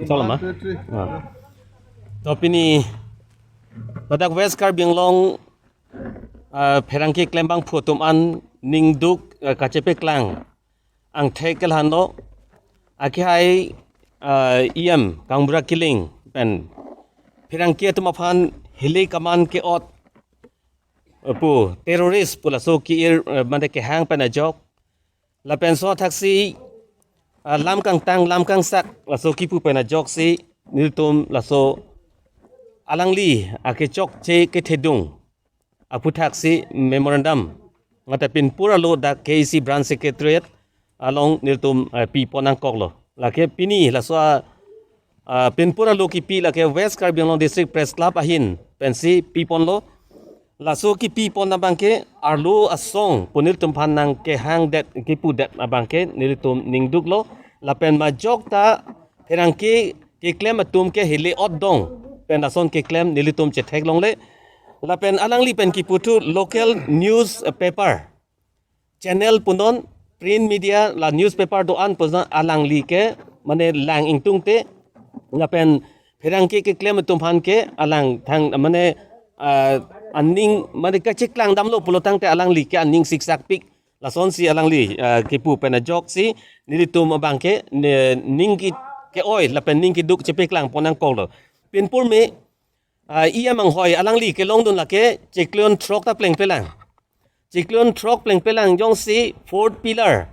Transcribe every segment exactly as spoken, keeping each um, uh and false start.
Chalo ma? Ah. To pini ladak West Karbi Anglong, ah, pherangke klembangphu atum an ningduk, ah, kachepeklang angthek ke lahenlo, akehai, ah, E M Kangbura Killing pen pherangke atum aphan hile kaman ke-ot, eh, pu terrorist pu laso ke-ir, eh, mane kehang pen ajok. Lapen so thaksi, ah, lam kangtang, lam kangsak, laso kipu pen ajoksi nelitum laso alangli akechokche kethedung aphuthaksi memorandum mate pinpur alo dak K A C Branch Secretariat along nelitum, eh, pipon nangkoklo. Lake pini laso a, ah, pinpur alo kipi lake West Karbi Anglong District Press Club ahin pensi piponlo. Laso kipipon abangke arlo asong pu nelitum aphan nangkehangdet kipudet abangke nelitum ningduklo. Lapen majok ta pherangke keklem atum ke hile-ot dong pen lason keklem nelitum chetheklongle. Lapen alangli pen kiputhu local newspaper channel punon, print media, la newspaper do-an punon alangli ke mane lang ingtungte, lapen pherangke keklem atum aphan ke alangthang mane, ah, aning mane kacheklang damlo pulotangte alangli ke aning siksakpik. Lasonsi alangli, ah, kipu pen ajoksi nelitum abangke ne, ning ke, ke-oi lapen ning keduk chepeklangpon nangkoklo. Pinpur me, ah, E M anghoi alangli kelongdun lake chiklo throk ta plengpelang. Chiklo throk plengpelang jongsi fourth pillar,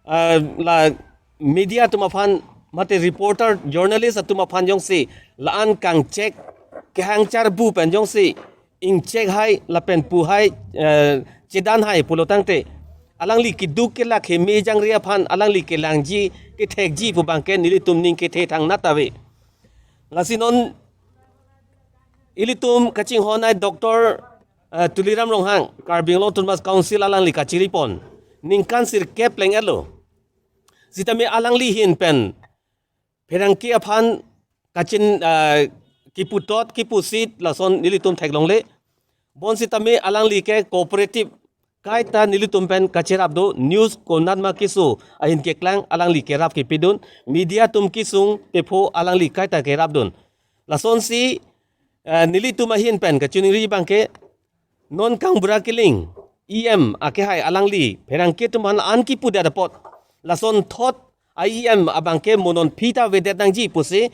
ah, la media atum aphan mate reporter, journalist atum aphan jongsi la-an kangchek kehang charbu pen jongsi ingchek hai lapen pu hai, eh, chedan hai pulotangte alangli keduk kelak heme jangre aphan alangli kelangji kethekji pu abangke nelitum ning kethe thangnat ave. Lasi non ilitum kachinghon ai Doctor, eh, Tuliram Ronghang, Karbi Anglong Autonomous Council alangli kachiripon ningkan sirkep pleng-etlo. Sitame alangli ahin pen pherangke aphan kachin, eh, kiputot kipusit lason nelitum theklongle. Bonsitame alangli ke cooperative kaita nelitum pen kacherap do, news konat ma keso ahin keklang alangli kerap kepidun, media atum kesung tepho alangli kaita kerapdun. Lasonsi, eh, nelitum ahin pen kachiningri abangke non Kangbura Killing E M akehai alangli pherangke atum aphan an kipudet apot lason thot a E M abangke mo non phi ta avedet nangji pusi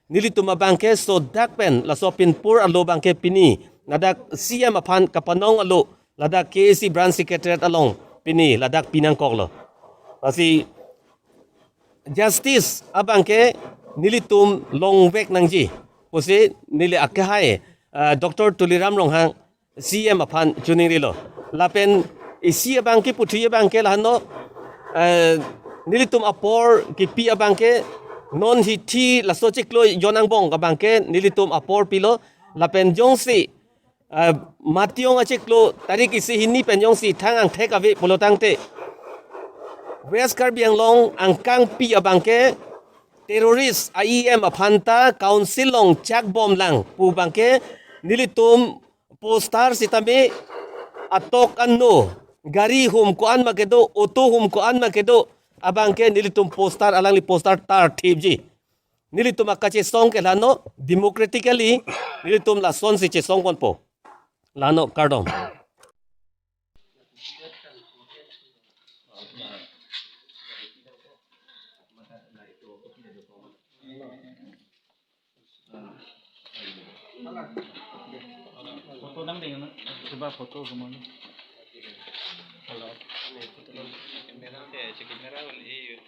nelitum abangke sodak pen laso pinpur alo abangke pini ladak C M aphan kapanong alo ladak K A C Branch Secretariat along pini ladak pinangkoklo. Lasi justice abangke nelitum longvek nangji pusi neli akehai, ah, Doctor Tuliram Ronghang C M aphan chiningrilo. Lapen isi abangke puthi abangke lahenlo, eh, nelitum apor kipi abangke non hithi laso chiklo jon angbong abangke nelitum apor pilo. Lapen jongsi, eh, Matijong achiklo tarik isi hini pen jongsi thang angthek ave pulotangte West Karbi Anglong angkangpi abangke terrorist a E M aphan ta council along chakbomlang pu abangke nelitum poster sitame atok anno, gari hum ko-an ma kedo, auto hum ko-an ma kedo, abangke nelitum poster, alangli poster tar thipji. Nelitum akachesong ke lano democratically nelitum lasonsi chesongponpo. Lano kardom. Photo nang ding na, coba photo kemana? Halo. Camera, eh, camera, eh.